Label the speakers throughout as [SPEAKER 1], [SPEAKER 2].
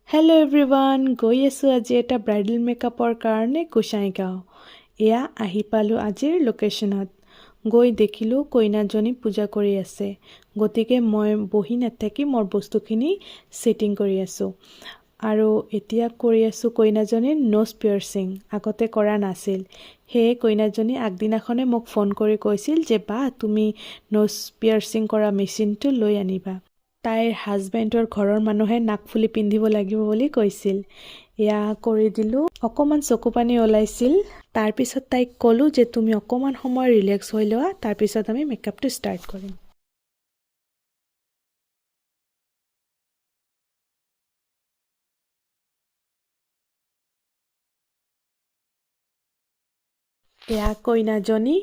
[SPEAKER 1] Hello' everyone, গৈ আছোঁ আজি এটা ব্ৰাইডেল মেকআপৰ কাৰণে গোসাইগাঁও। এয়া আহি পালোঁ আজিৰ লোকেশ্যনত। গৈ দেখিলোঁ কইনাজনী পূজা কৰি আছে। গতিকে মই বহি নাথাকি মোৰ বস্তুখিনি ছেটিং কৰি আছোঁ আৰু এতিয়া কৰি আছোঁ কইনাজনীৰ ন'জ পিয়াৰ্চিং। আগতে কৰা নাছিল। সেয়ে কইনাজনী আগদিনাখনে মোক ফোন কৰি কৈছিল যে বা, তুমি ন'জ পিয়াৰ্চিং কৰা মেচিনটো লৈ আনিবা। তাইৰ হাজবেণ্ডৰ ঘৰৰ মানুহে নাকফুলি পিন্ধিব লাগিব বুলি কৈছিল। এয়া কৰি দিলোঁ। অকণমান চকু পানী ওলাইছিল। তাৰপিছত তাইক ক'লোঁ যে তুমি অকণমান সময় ৰিলেক্স হৈ লোৱা, তাৰপিছত আমি মেকআপটো ষ্টাৰ্ট কৰিম। এয়া কইনাজনী।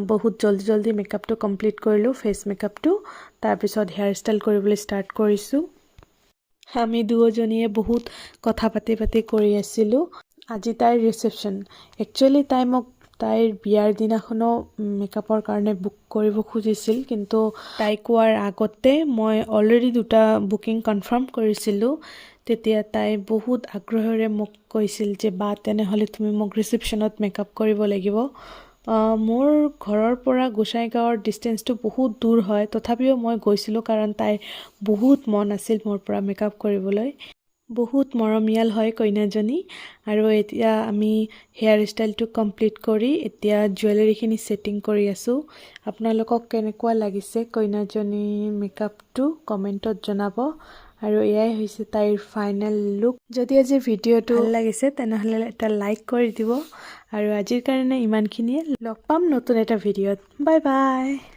[SPEAKER 1] বহুত জল্দি জল্দি মেকআপটো কমপ্লিট কৰিলোঁ, ফেচ মেকআপটো। তাৰপিছত হেয়াৰ ষ্টাইল কৰিবলৈ ষ্টাৰ্ট কৰিছোঁ। আমি দুয়োজনীয়ে বহুত কথা পাতি পাতি কৰি আছিলোঁ। আজি তাইৰ ৰিচেপশ্যন। একচুৱেলি তাই মোক তাইৰ বিয়াৰ দিনাখনো মেকআপৰ কাৰণে বুক কৰিব খুজিছিল, কিন্তু তাই কোৱাৰ আগতে মই অলৰেডি দুটা বুকিং কনফাৰ্ম কৰিছিলোঁ। তেতিয়া তাই বহুত আগ্ৰহেৰে মোক কৈছিল যে বা, তেনেহ'লে তুমি মোক ৰিচেপশ্যনত মেকআপ কৰিব লাগিব। মোৰ ঘৰৰ পৰা গোসাইগাঁৱৰ ডিষ্টেঞ্চটো বহুত দূৰ হয়, তথাপিও মই গৈছিলোঁ, কাৰণ তাইৰ বহুত মন আছিল মোৰ পৰা মেকআপ কৰিবলৈ। বহুত মৰমীয়াল হয় কইনাজনী। আৰু এতিয়া আমি হেয়াৰ ষ্টাইলটো কমপ্লিট কৰি এতিয়া জুৱেলাৰীখিনি ছেটিং কৰি আছোঁ। আপোনালোকক কেনেকুৱা লাগিছে কইনাজনীৰ মেকআপটো, কমেণ্টত জনাব। আৰু এয়াই হৈছে তাইৰ ফাইনেল লুক। যদি আজিৰ ভিডিঅ'টো ভাল লাগিছে, তেনেহ'লে এটা লাইক কৰি দিব। আৰু আজিৰ কাৰণে ইমানখিনিয়ে। লগ পাম নতুন এটা ভিডিঅ'ত। Bye bye.